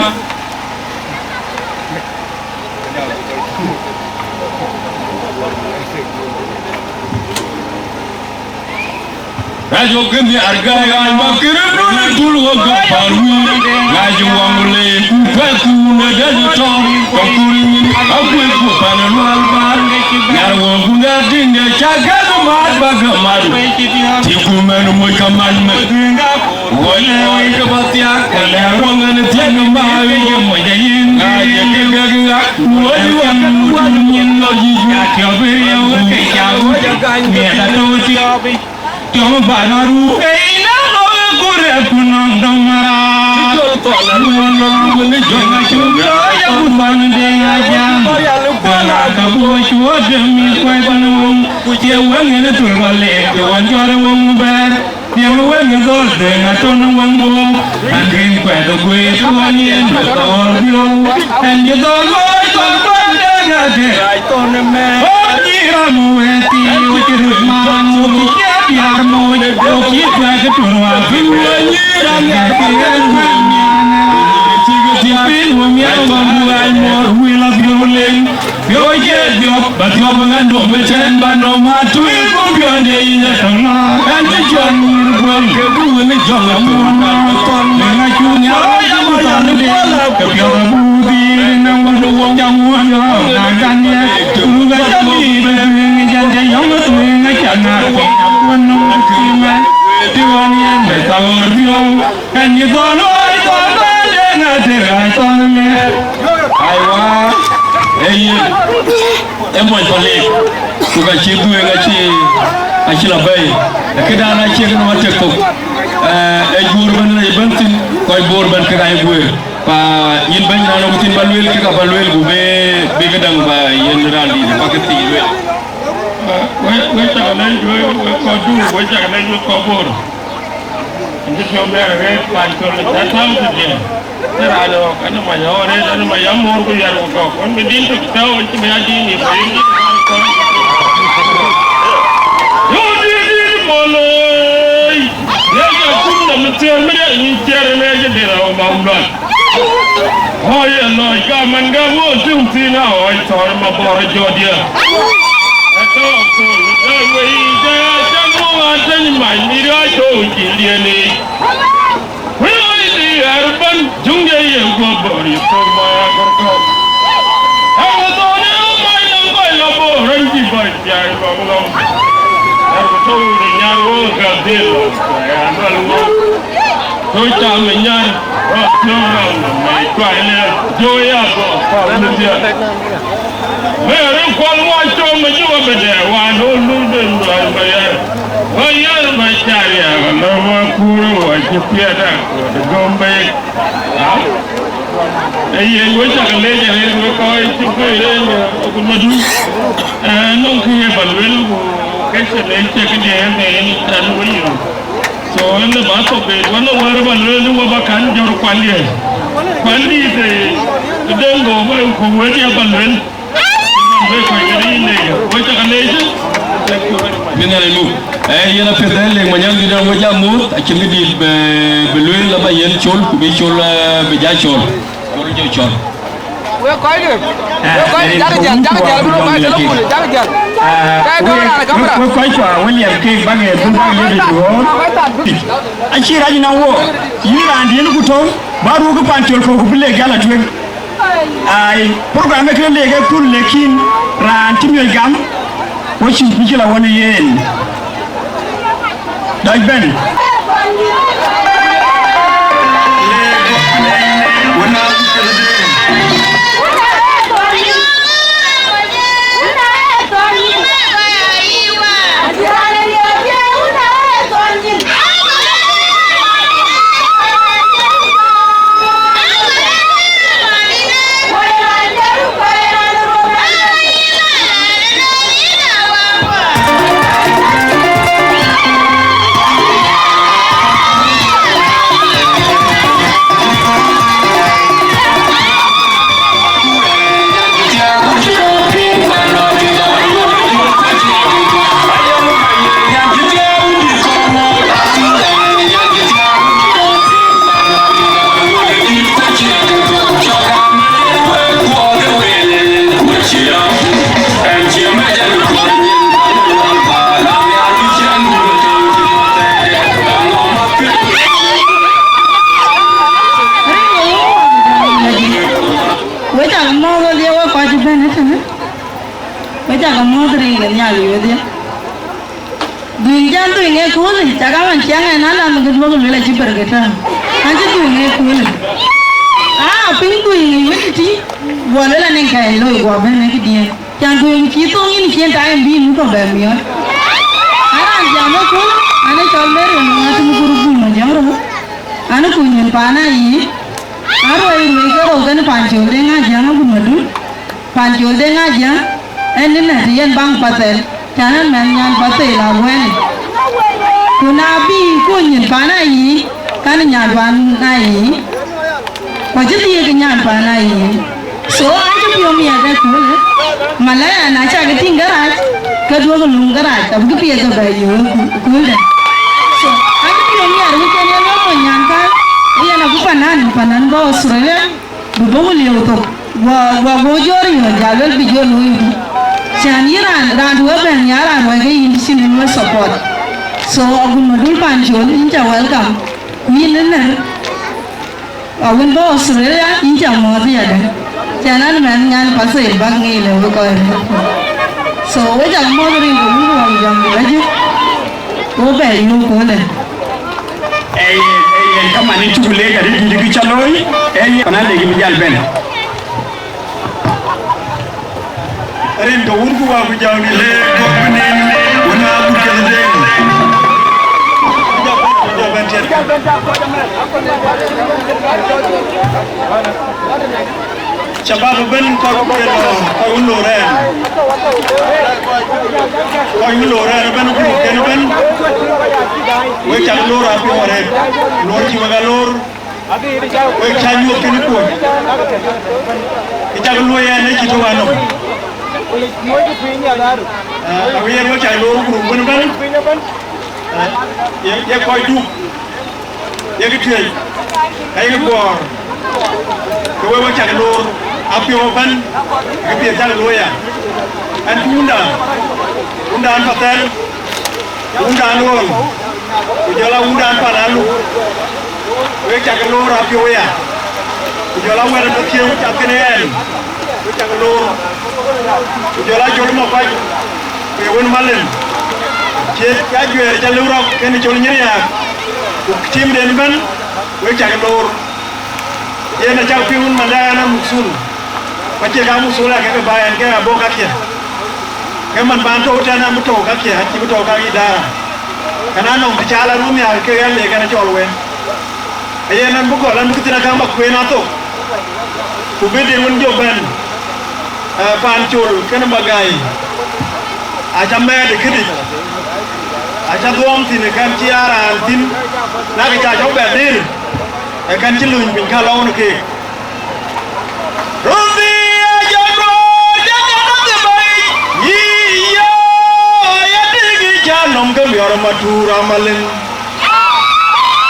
Rac wok kë nhiaar gäi ɣaac bä kërë dun ë tul wok gäk päl wïïr. Ɣaac waŋ le ku pɛ̈k ku në dɛ̈t ë tɔŋ, kɔŋ ku rïïr, akuëc ku pan ë lual bär. Nhiar wok ku nhiar tïŋ de cä gäk mat bä gäk mat. Tïŋ ku mɛn moc ka man mɛn. Woi, woi, ke bä thiak, ke lɛ̈k wok ɣɛn thiak ë maai. Ɣaac ë kë gäk ɣa, woi, woi, woi, nyin lɔ jic. Tɔŋ bana ru ei na lo kure kunong dong mara. Wala wala jong a chum yo ya kuban de ya jam. Wala ka bo chuo de mi kwai kunong. Kuche wangi ni tul wale ke wan jore wong ber. Piɛŋ wek ë dhɔ̈l dhëŋ atɔ̈n wëŋ bɔ̈, an, kën kuɛth ë guëër tuɔɔny yen bï thɔɔr biöu. Ɛn cï dhɔ̈l looi thɔ̈l bän dek adek. Ɣɔn nyïïr ram wëëth thii, wëc röt man, wëc cï diäär moc, wëc cï kuɛth ë tun wäär bï wëëth. Ɛn cï ɣɛn kuɛth miɛn ë raan, cï piny wë miɛn ɣɔn duɛɛl muɔɔr wël abiöu lëŋ. Piɔ̈u cie dhiɔp, ba dhiɔp ŋa nɔm ëtɛ̈ɛ̈n, ba nɔm aa tueŋ, ku piɔ̈nde yïn ë tɔ̈ ŋa? Ɛn cï cɔl nyïïr guël, ke ku wën ë jɔŋ ë tueŋ. Ŋa cu nhial wä cï ku thɔn de, ke piɔ̈th abuk dhil, në wën wok jam wä yɔ̈ɔ̈k, na gan ye, ku ka cä bï bɛ tueŋ, jɛn cä yɔŋ ë tueŋ, aca ŋa piŋ, ku nɔm ë tueŋ, të ɣɔn yen bɛ thɔ̈r piɔ̈u. Kɛn yï thɔn ɣɔɔc thɔn bä deŋ ater ɣaac thɔn ëmɛ. Aiwa, ee yen, ee mony Palik, ku ka cï dhuëëŋ acï, acï la bɛ̈i. Këdan acie kë nɔm atek thok. Ee, ee juöör bɛ̈n rɛc bɛ̈n thïn, kɔc Bor bɛ̈n kek aa ye guëër. Pa yïn bɛ̈ny raan ëbɛ̈n thïn bä lueel, kek aa bä lueel, ku bï, bï këdäŋ bä yen raan dït bä ke thii lueel. Wek, wek cak lɛc, wek, wek kɔc Duk, wek cak lɛc, wek kɔc Bor. Ëcï piɔ̈u bɛ̈ɛ̈r arëët, paan col cä tääu tëde. Cï raan ë ɣɔ̈k, an, ma yɔ̈ɔ̈k arëët, an, ma yɔ̈ɔ̈k moor ku yär ku gɔ̈k. Wën bï din tök tääu, cï bï ya din yic, ku yïn din ë paan col. Yöök dït, dït, bɔ̈ looi. Ye jɔ kum nɔm ë thiëër, më riɛl nyin ciɛɛr ënë cï dït rɔu bä lual. Ɣɔ̈c ë lɔc, ka man gäk ŋoot tïŋ thïn, a ɣɔ̈c thɔ̈r ma bɔ̈r ë jɔt ye. Ë tɔ̈ thöl, ë wei, jɛ, jɛ ŋuŋ a tëny mac, mït ɣaac tɔ̈u cil diën yiic. Wëi ɣɔ̈c dï ɣɛr ëbɛ̈n, juŋ de ye guɔ bɔ̈r yï thöl ma ya kɔ̈rkɔ̈r. Ë wä thɔ̈n ë mac nɔm kɔc la bɔ̈, rɛ̈n cï bɔ̈ piac lɔŋ lɔŋ. Ɣɛr ku tɔ̈u de nyar wok ka dhil lɔ, ya lual wok. Tɔ̈ cam ë nyar, rɔt piɔ̈u rɔt nɔm, mɛc kuany lɛ̈ɛ̈r, jɔ ya bɔ̈, pa wun dhiël. Mɛɛr ë kuɔl ŋuan com ë jɔk abï dɛ, wään ë lul ben luɔi bä yɛn. Bä yɛn bä car ya, lɔ wä kuur ë wä cï piɛth a, wä de gɔm bek. Ee yen, wek cak lec arëët, wek kɔc cï kuëër en, ku madun. Ee, nɔŋ kë ye bä luel, ku kecin ë cï këdiɛ̈ en, en, en wä yïn. So, ënë bä thok, eh, wën ë wär bä lueel, wä bä kan jɔ̈r kuan ye. Kuan dïït, eh, Deŋ go bä ku wëët ya bä lueel. Wek kɔc ke yïn nek, wek cak leec. Bï Nhialic muk. Eh, yen apiɛth, eh, Lek Manyaŋ dït, wek jam muth, acïn kë dït bï, bï lueel, la bä yen col, ku bï col, eh, bï ja col. Col jɔ col. Wek kɔc ke, wek kɔc ke, jakï jäl, jakï jäl, bï rɔt kɔc tëlë pul, jakï jäl. Kɛc dɔ̈ɔ̈r raan ë kamera. Wek kɔc kua, William Kek, bak ye dhuk, bak ye dhuk. Acï rac nɔm wo, yïn raan diën ku tɔ̈u, bä ruk pan col kɔ̈u ku bï Lek jäl atueŋ. Ai, program ë kën Lek ë kul, lekin raan cï miɔc gam, wo cï ku cï la wën yen. Dɔc bɛ̈n. Wek cak mɔ̈ɔ̈th wedhie, wek kɔc cï bɛ̈n ëtënë. Wek cak mɔ̈ɔ̈th rin ke Nhialic wedhie. Dhuëëŋ cän dhuëëŋ ë köölë, cak aman ciɛŋ ɛn alam ke duɔ̈k luel acï berke tääu. An cï dhuëëŋ ë köölë. Aa, piŋ dhuëëŋ ë wën tïtï, guɔ luel anɛŋ kɛɛc looi guɔ bɛ̈n ë këdiɛ̈n. Cän dhuëëŋ cï thoŋ yïn cien taai bï yïn tɔ bɛ miɔɔc. An raan jam ë köölë, an ë cɔl Mary Ŋatum Gurugum Majöŋ rou. An ë kuny wën paan ayï. An ruɛi ruëi ke rou kën Pancol Deŋ Ajiëŋ agut madun. Pancol Deŋ Ajiëŋ, en ënë të yen baŋ pathel, cän en mɛnh nyan pathel aguɛ̈ni. Ku na bï kuny nyin paan ayï, kan nyan paan ayï, ku acï dhiëëk nyan paan ayï. So, an cï piɔ̈u miɛt ë köölë, malaya na cak tïŋ garac, ke duɔ̈kï luŋ garac, abïkï piɛth ë bɛ yöök ë kööldɛn. So, an cï piɔ̈u miɛt wïc en yen wek mony nyan kan, yen abï panan, panan bä Australia, bï bɔ̈ ku lieu thok, guɔ, guɔ, guɔ jɔ̈ɔ̈r yöök Alël bï jɔ looi. Cän yïn raan, raan duɔ̈ bɛ̈n ya raan ruɛ̈k ke yïn cïn en wek support. So, Agut Madul Pancol, yïn ca welcome. Ku yïn ënër, awën bɔ̈ Australia, yïn ca mɔ̈ɔ̈th yadë. Cän an mɛn nyan pasel bäk ŋic le wek kɔc rëër. So, wek ca mɔ̈ɔ̈th rin ke wun wang jam de lajik. Wo bɛ yök kölë. Ee yen, ee yen, kaman yïn cuk leec arëët dït kë ca looi, ee yen, kɔn aa leec bï jal bɛ̈n. Rin ke wun ku wa ku jam ni le kɔk nin, wun a ku jam den. Shabab ëbën kɔc ke lɔ, kɔc wun lɔ rɛɛr. Kɔc wun lɔ rɛɛr ëbën ku kën ëbën. Wek cak lor apiŋ arëët. Lor cï wek a lor. Wek cä nyuɔ̈th kën kuɔny. Kë cak luɔi ɛn ë cï tök anɔm. Ee, awiɛɛr wek cak loor gurum wën ëbën. Ee, ye, ye kɔc duk, ye kë tuëc, ka ye kë guɔɔr. Ke wek wek cak loor apiɔ̈u ëbën, ke piɛth cak luɔi ya. Ɛn ku wunda, wunda ɛn pathɛl. Wundan ɣɔn, ku jɔl a wundan pan aluk, wek cak loor apiɔ̈u ya, ku jɔl a wɛ̈t ë thiëëu cath kënë ɛn, wek cak loor, ku jɔl a col mɔ kuac, ku ye wën malem, ciët ajuɛɛr ca lëu rɔk kën col nyïriääk, ku tiimden ëbën, wek cak loor. Yen acak piŋ wun manda ɛn a mukthul, ku acie ka mukthul akek ba ɛn ke abɔ̈ kakiɛ̈. Ke man ban tɔ̈u tɛ̈n an bï tɔ̈u kakiɛ̈, acï bï tɔ̈u kak idara. Kën anɔŋ të ca la run nhial kek ɛn le kɛn acɔl wen. Ayen ɛn bï gɔl ɛn bï këthiin akäŋ ba kueen athok. Ku bï dï wun jɔ bɛ̈n, ee, pan col kënë Magai. Aca mɛɛt ë këdïc. Aca dhuɔɔm thïn ë kɛn cï aa raan thïn. Na kë ca cɔk bɛ dhil. Ee kɛn cï luny piny ka lɔu në keek. Run bï a jɔ duɔɔr jɔ jɔ dɔ̈k ë bɛ̈i. Yï yɔ, ya tïŋ yï cä nɔm ke miɔɔr ë matur amalin.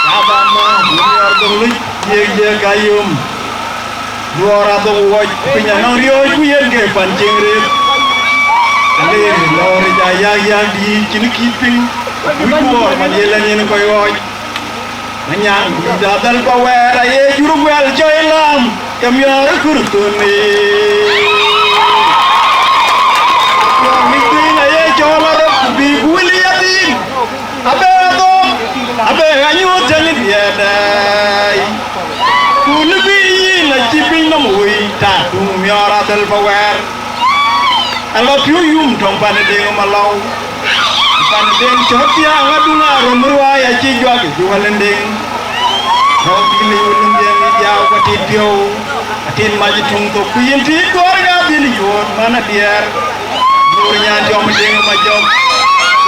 Ya ba ma, miɔɔr dhoŋ luc, jiëk jiëk ka yom. Duɔɔr adhok wuɔc, piny anɔŋ riɔ̈ɔ̈c ku yen ke pan cieŋ rëët. Aleer lɔ̈ɔ̈ric aa yak yak dïït cïn kït piŋ. Wïc duɔɔr man ye lɛ̈ny yen kɔc ɣɔɔc. Manyaŋ dït adhal ba wɛɛr aye jur guɛl cɔi lam ke miɔɔr ë kërthon ë. Miɔɔr mic dhïn aye cɔɔl arëp ku bï ku wël yadhïn. Abe adhok, abe anyuɔ̈th tënë diɛɛrdɛɛi. Ku në bï yïn acï piny nɔm woi, ta tuŋ miɔɔr adhal ba wɛɛr. Ala piɔ̈u yum tɔŋ pan ë deŋ ë malɔu. Pan ë deŋ cɔ̈t thiääŋ aduŋ aa röm ruaai acï juak ë juɔl ë deŋ. Rɔt dhil ë wël ë deŋ ë diaau ka tit piɔ̈u. Atin mac ë tuŋ thok ku yïn tit duɔ̈ɔ̈r ŋa dhil yuɔ̈ɔ̈t man adiɛɛr. Boor nyan tiɔm ë deŋ ë majɔk.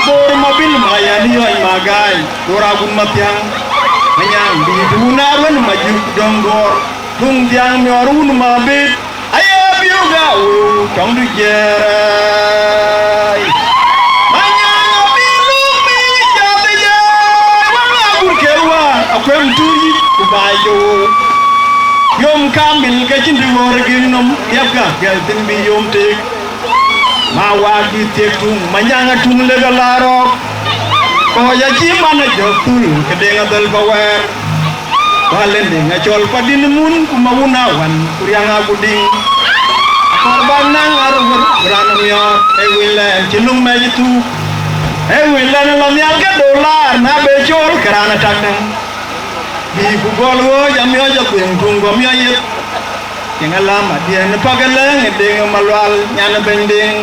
Boor ma bil ma yan yɔny ma gaai. Boor agun ma thiäŋ. Manyaŋ dïït wun aa ruën ma juk dɔ̈ŋ duɔ̈ɔ̈r. Tuŋ thiäŋ miɔɔr wun ma bit. Aye biöök aa wëu tɔŋdu jiɛɛr. Manyaŋ abï luk bï cath ë jai, wek aa gur kel wäär, akuem tuuc ku baai jɔ wëu. Yom kamil ke cïn të ɣɔ̈ɔ̈r ë gëŋ nɔm, diɛpkë gɛl thïn bï yom teek. Ma waak bï thiëk tuŋ, manyaŋ atuŋ lek ala rɔɔk. Kɔc acï man ë jɔ̈k thul, ke deŋ adhal ba wɛɛr. Wal ë niŋ acɔl pa dïn mun ku ma wun a wan ku riaŋ a ku diŋ. Akɔr bak naŋ aröör raan ë miɔɔr, ee wël ɛn cï löŋ mɛc ë thuuk. Ee wël ɛn lɔ nhial ke dolar na be cɔɔl ke raan ë tak däŋ. Bï ku gɔl ɣööc amiɔc a dhuëëŋ tuŋ guɔ miɔc yeth. Tiŋ alam adiɛn pak ë lɛ̈ŋ ë deŋ ë malual nyan ë bɛ̈ny deŋ.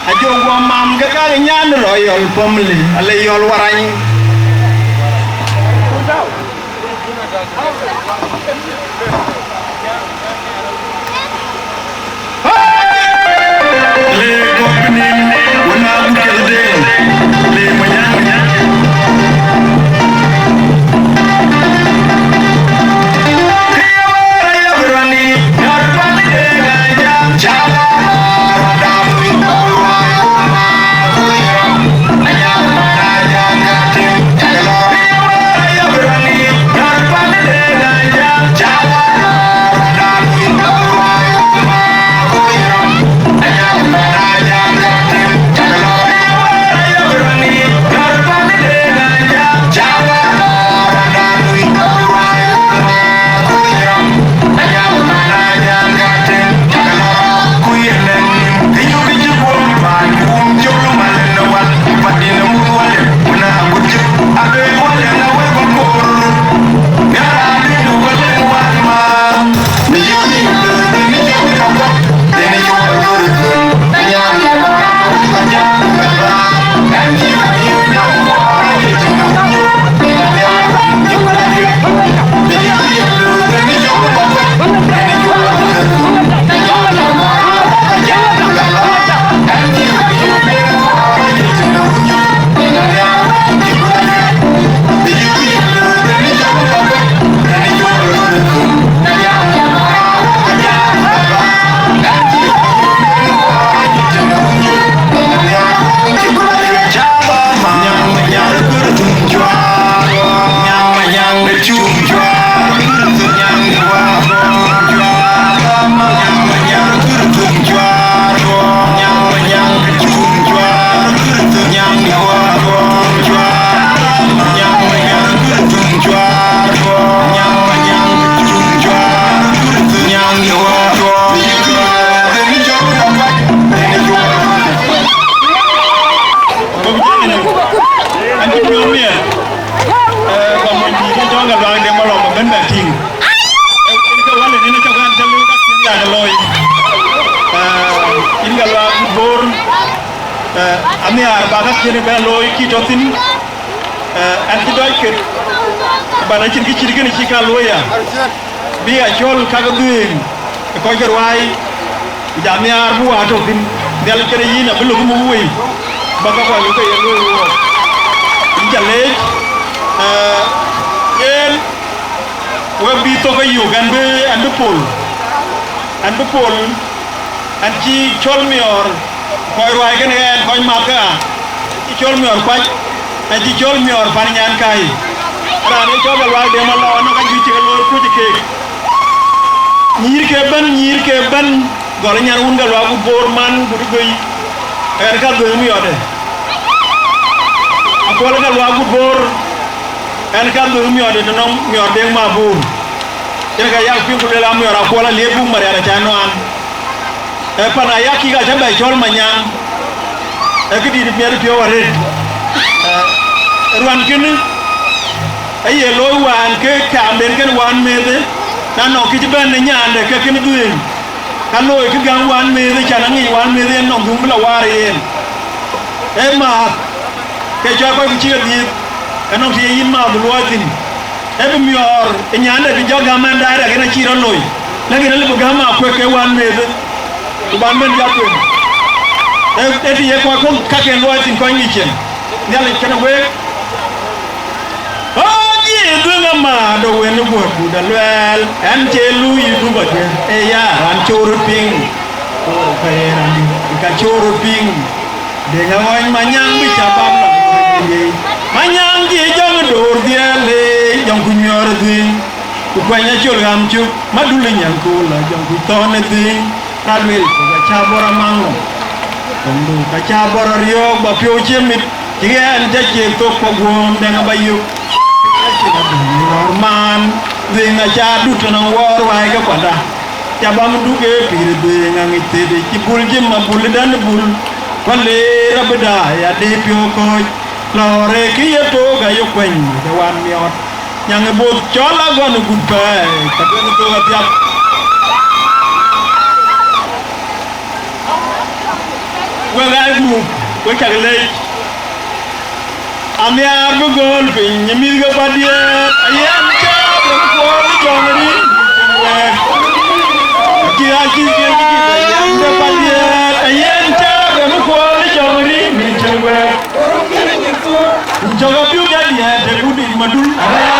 Ajo guɔ mam ke kak nyan ë Royal Family, ale yɔl warany. Le kɔk nin, wën a gut keth deŋ, le manyaŋ. tïŋ. Ë, ë ke wal ë nin cɔk an, cä lëu ka cïn ya ke looi. Ë, yïn Gatluak Bor, ë, anhiaar ba ka cïn bɛ̈n looi kï tɔ̈ thïn. Ë, ɛn cï dɔc ket, ban acïn kë cït kënë cï ka looi ya. Bï a cɔl ka ke dhuëëŋ ë kɔc ke ruaai, ku jam nhiaar bï wäär tɔ̈ thïn. Nhialic kënë yïn abï lok muk wei, ba ka kɔc ke ye looi wook. Yïn ca leec, ë, yen wek bï thok ayuk, ɛn bï, ɛn bï pol, ɛn bï pol, ɛn cï cɔl miɔɔr, kɔc ruaai kënë ɛn, kɔc math ke ɣa, cï cɔl miɔɔr kuac, ɛn cï cɔl miɔɔr pan nyan kai. Raan ë cɔl Gatluak Deŋ Malɔu, anɔŋ ka juëc cï ke looi kuc ë keek. Nyïïr ke bɛ̈n, nyïïr ke bɛ̈n, gɔl nyan wun Gatluak Bor man, ku dï goi, ɛn ka dhuëëŋ miɔɔrde. Akuɔl Gatluak Bor, ɛn ka dhuëëŋ miɔɔrde tënɔm, miɔɔr Deŋ Mabur. Yen ka yak piŋ ku lueel a miɔɔr Akuɔl aliep buk Marial acä nuaan. Ë pan aya kïk acä bɛ cɔl Manyaŋ, ë këdït miɛt piɔ̈u arëët. Ë, ruan kënë, aye looi wään ke kaamden kën wään meth, na nɔŋ kë cï bɛ̈n në nyaande ke kën dhuëëŋ, ka looi kë gäm wään meth, can aŋic wään meth yen nɔŋ dhuŋ bï la waar yen. Ë maath, ke cɔl kɔc ku cï ke dhiëëth, ë nɔŋ të ye yïn maath luɔɔi thïn. Ë bï miɔɔr ë nyande bï jɔ gäm ɛn direct, yen acï rɔt looi. Lakin alë bï gäm akuëk ke wään meth, ku ban bɛ̈n jɔ kuën. Ë, ë të ye kɔc kɔ̈k kaken luɔi thïn kɔc ŋic cin. Nhialic kënë week. Ɣɔn yï dhuëëŋ ama do wen guɔ̈p ku da luɛɛl, ɛn cie luui du ba duëër, ë ya raan cor piŋ. Ka ye raan dït, ka cor piŋ. Deŋ aŋɔny Manyaŋ bï ca bam lɔ. Manyaŋ cï jɔŋ door dhiɛl, ë jɔŋ ku nyuɔɔr dhuëëŋ. Ku kuɛny acol ɣam cök, madul ë nyaŋ ku la jɔŋ ku thɔ̈n ë dhuëëŋ. Ka luel ku ka ca bɔr amaŋ. Kɔŋdu ka ca bɔr ariɔ̈ɔ̈k ba piɔ̈u cie mit, cï ɣɛn ca ciëk thok kɔ guɔ̈ɔ̈m dɛŋ aba yök. Acïn adöŋ ë ɣɔ̈r maan, dhuëëŋ aca dut tënɔŋ wɔɔr waai ke kuanda. Ca bam duk ë pïïr dhuëëŋ aŋic thëëde cï bul jim abul ë dän bul. Ku aleer abï daai adï piɔ̈u kɔ̈ɔ̈c. Lɔɔr ë kë ye took ayök kuɛny de wan miɔɔt. Nyaŋ ë both cɔl agɔn ë gut pɛɛi, ka duënë thok athiap. Wek aa muk, wek cak leec. Anhiaar bï gööl piny ë mïth ke bädiɛɛr, ayen cääp ë kuɔɔr ë jɔŋ rïïm cïn wɛɛr. Acï acï thiëc dït ayen ke bädiɛɛr, ayen cääp ë kuɔɔr ë jɔŋ rïïm cïn wɛɛr. Ku cɔk apiu jadiɛɛr të kudït madul arɛɛc